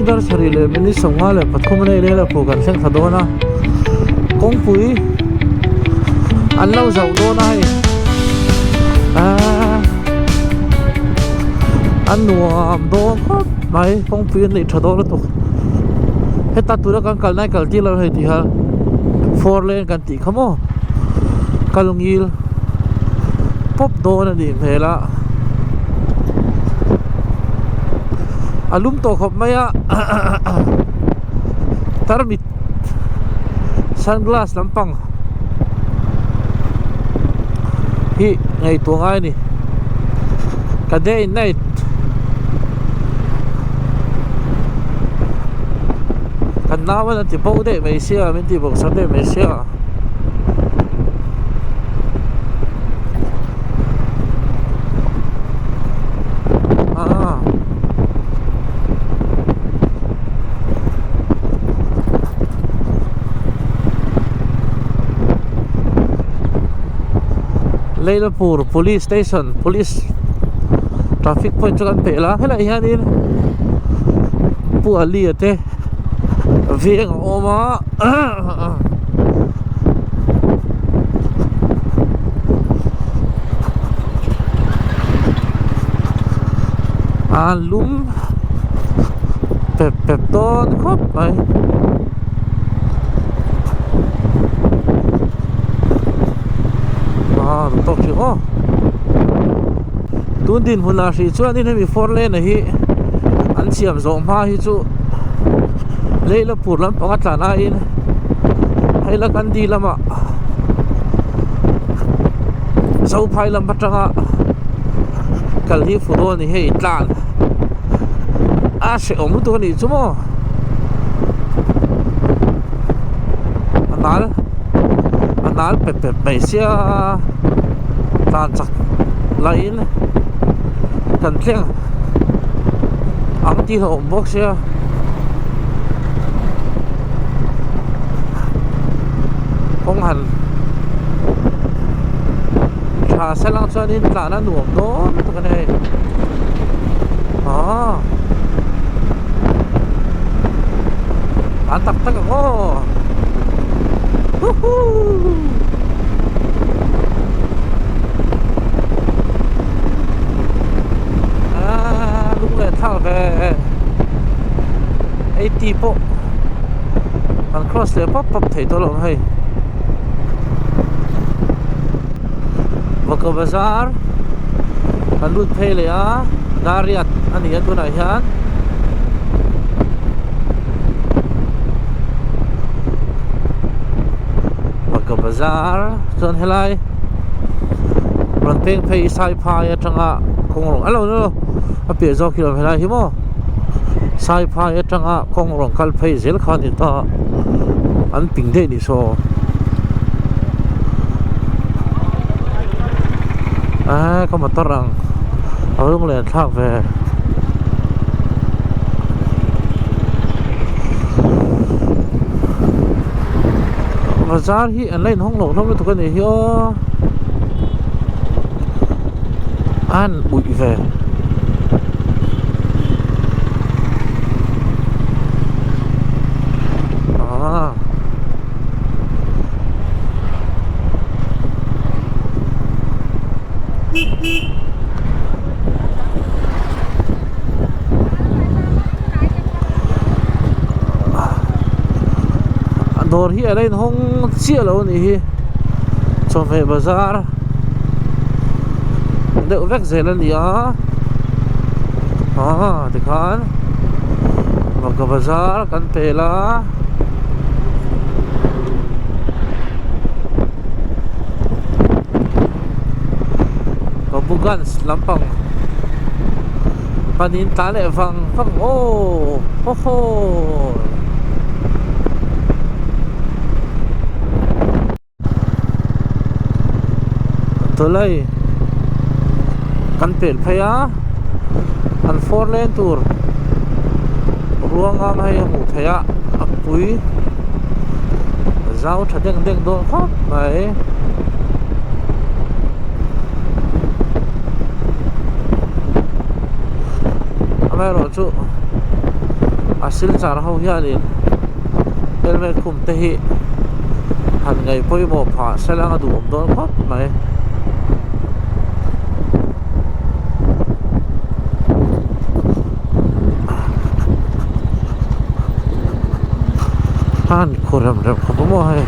Dar sarih leh minute 53 a nei leh pawh kan thleng thla dawn a kawngpui an lo zauh dawn a hei aaa a nuam dawn khawp mai kawngpui an neih tha dawn lutuk heta tuna kan kalna hi kal tir lo hei tih kha four lane kan tih kha maw kal ngil pawp dawn a nih hmel a a lum tawh khawp mai a tarmit sunglass lampang hi ngaihtuah ngai a ni ka day and night kan nau an ti bo daih mai sia min tih bawk sak daih mai sia. Leilapur police station police traffic point chu kan peh la helaiah hianin Pu Ali a te veng a awm a. A lum pep pep dawn khawp mai a rawn tawk thin aw tun dinhmun ah hrih chuanin hemi four lane a hi an siam zawh hma hi chu Leilapur lampang a tlan aiin Hailakandi lamah Zophai lam atanga kal hi fu dawn a ni hei tlan a hrehawm lutuk a nih chu maw a nal a nal pep pep mai sia tlan chak laiin kan thleng ang tih hlauhawm bawk sia. Kawng han tha se lang chuanin tlan a nuam dawn lutuk a ni hei aw tlan tak tak ang aw huhuu. Aaa lung leh thlak ve 80 pawh an cross leh pap pap thei tawh lo hei Vaka bazar kan lut phei leh a Dariat a ni a tunah hian Vaka bazar chuan helai rawn peng phei Saiphai atanga kawng rawng a lo a piah zawk hi a awm helai hi maw Saiphai atanga kawng rawn kal phei zel kha a ni ta an ping daih ni saw eee ka motor ang a lung len thlak ve. Bazar hi an la inhawng loh hlawm lutuk a nih hi aw a han uih ve. Aaa. Dawr hi a la inhawng chiah lo a nih hi chawhmeh bazar deuh vek zel a ni a aaa tikhan Vaka bazar kan pel a. Babuganj lampang panin tla leh vang vang aw haw haw. Tawlai kan pelh phei a an four lane tur ruangam hei a hmuh theih a a pui zau tha deng deng dawn khawp mai. Amaherawhchu a. a silchar ho hianin helmet khum te hi han ngaih pawimawh phah se lang a duhawm dawn khawp mai. A han khu rem rem khawp a maw hei.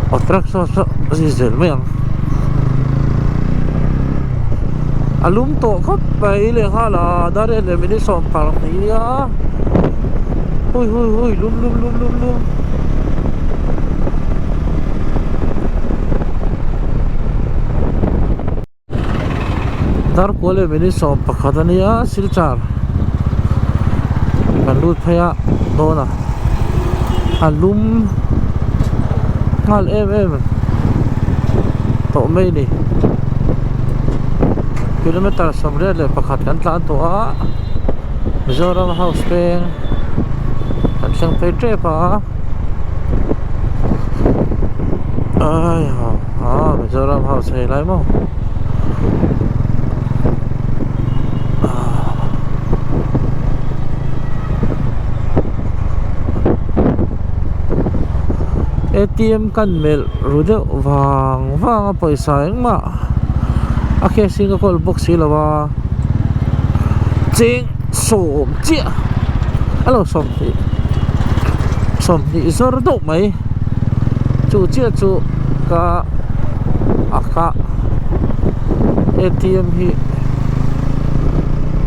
Aw truck saw saw a zui zel mai ang a lum tawh khawp mai lehnghal a dar en leh minute 12 nia hui hui hui lum lum lum lum lum. Darkua leh minute 11 a nia Silchar kan lut phei a dawn a a lum nghal em em tawh mai a ni kilometer 81 kan tlan tawh a Mizoram house peng kan thleng phei tep a ai ha ah Mizoram house hei lai maw A_T_M kan melh ru deuh vang vang a pawisa engmah a cash in ka kawl bawk si lo a cheng sawm chiah a lo 20 20 zawr deuh mai chu chiah chu ka a ka A_T_M hi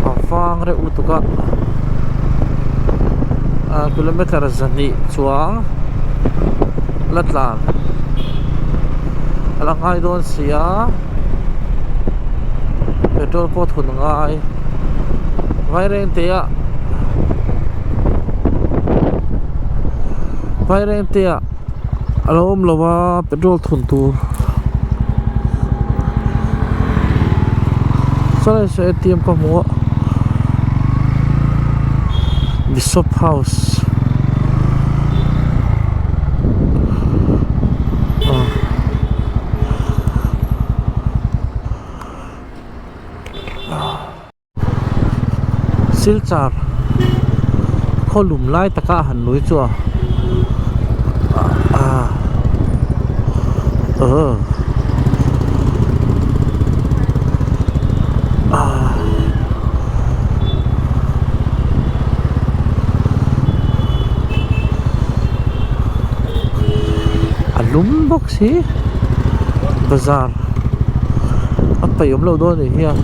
a vang reuh lutuk a ah kilometer 200 chuang la tlan a la ngai dawn si a petrol pawh thun ngai vairengte ah vairengte ah a lo awm lo a petrol thun tur chuan saw A T M ka hmu a bishop house ah. Silchar khaw lum lai taka a han nui chu a ah aw ah a lum bawk si bazar a peih awm loh dawn a nih hi a.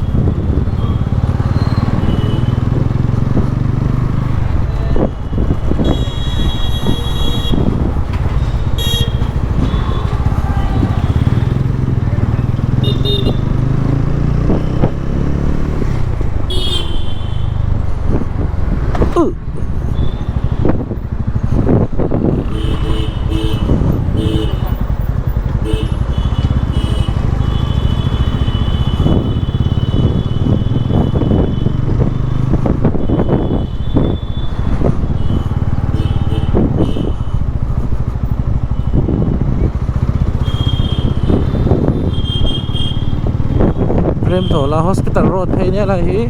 Remtawla hospital road phei nia lai hi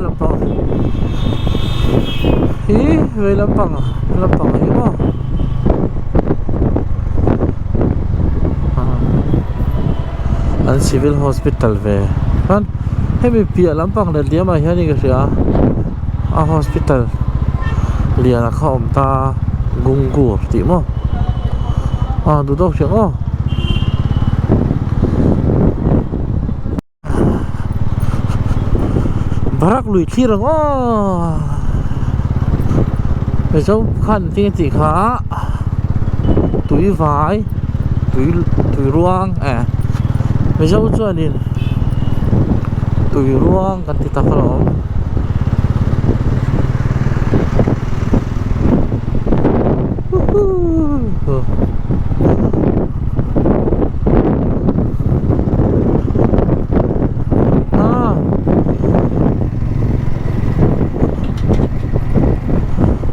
lampang hi vei lampang lampang hi maw. An civil hospital ve chuan hemi piah lampang leh diam ah hian in ka hria a hospital lian a kha awm ta gungur tih maw ah duh deuh hriat maw. Barak lui thlir ang aw Mizo khan tin tih kha tui vai tui tui ruang eh Mizo chuanin tui ruang kan ti tak alawm.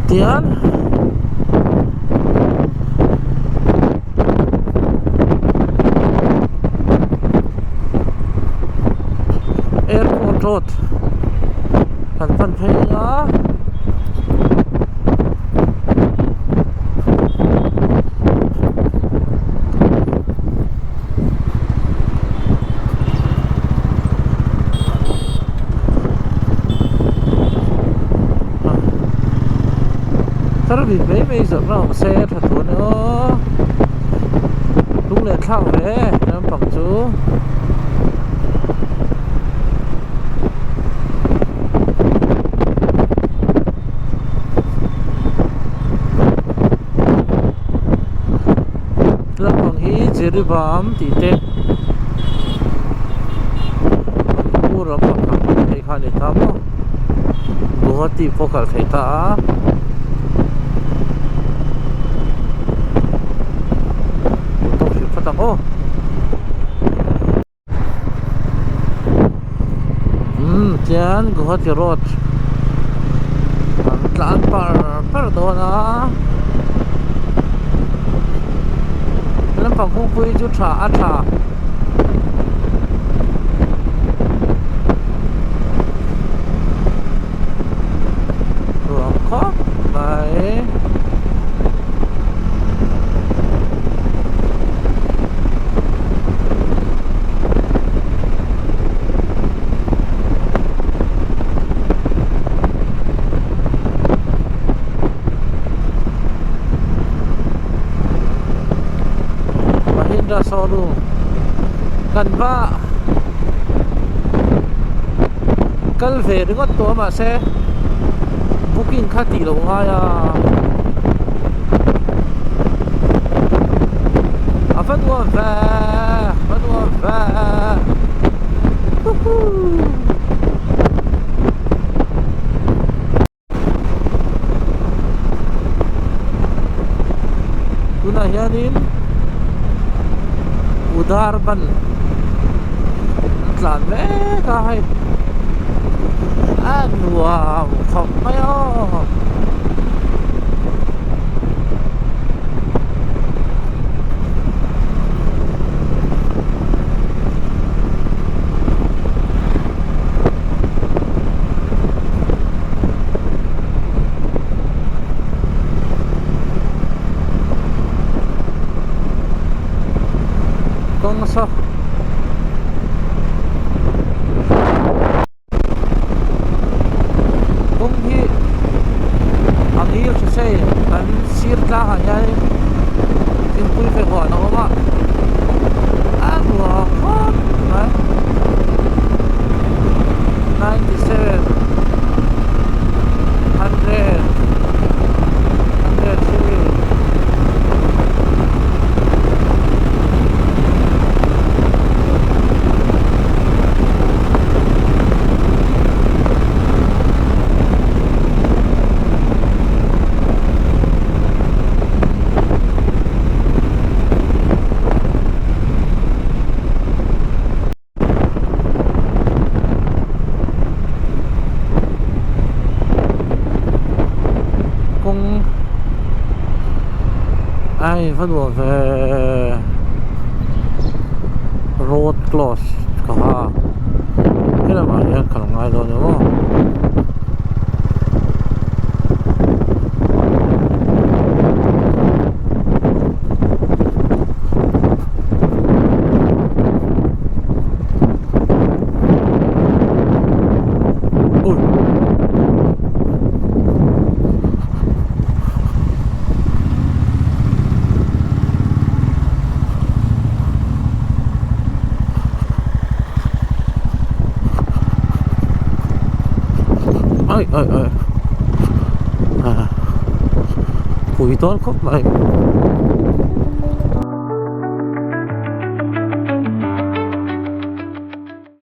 Tian Airport road kan pan phei a. Service mai mai zawrhna awm se tha tur a ni aw lunglen thlak ve lampang chu. Lampang hi Jiribam tih te Manipur lampang kha hei kha a ni ta maw Guwahati pawh kal thei ta a. Tawk hrih phawt ang aw. Umm chuan Guwahati road an tlan par par dawn a lampang kawngpui chu tha a tha. Ruam khawp mai. Mahindra showroom kan va kal ve ringawt tawh a mahse booking kha tih loh ngai a a va nuam ve a va nuam ve huhuu. Tunah hianin Udar ban an tlan mek a hei a nuam khawp mai aw. Kawng saw kawng hi a ngil tha sei kan sir tlangah hianin thingpui fe huan a awm a a nuam khawp mai. 97 100 103 Kawng ai va nuam ve road close ka ha helamah hian kal ngai dawn em aw. Ai ai ai. À, pui dawn khawp mai.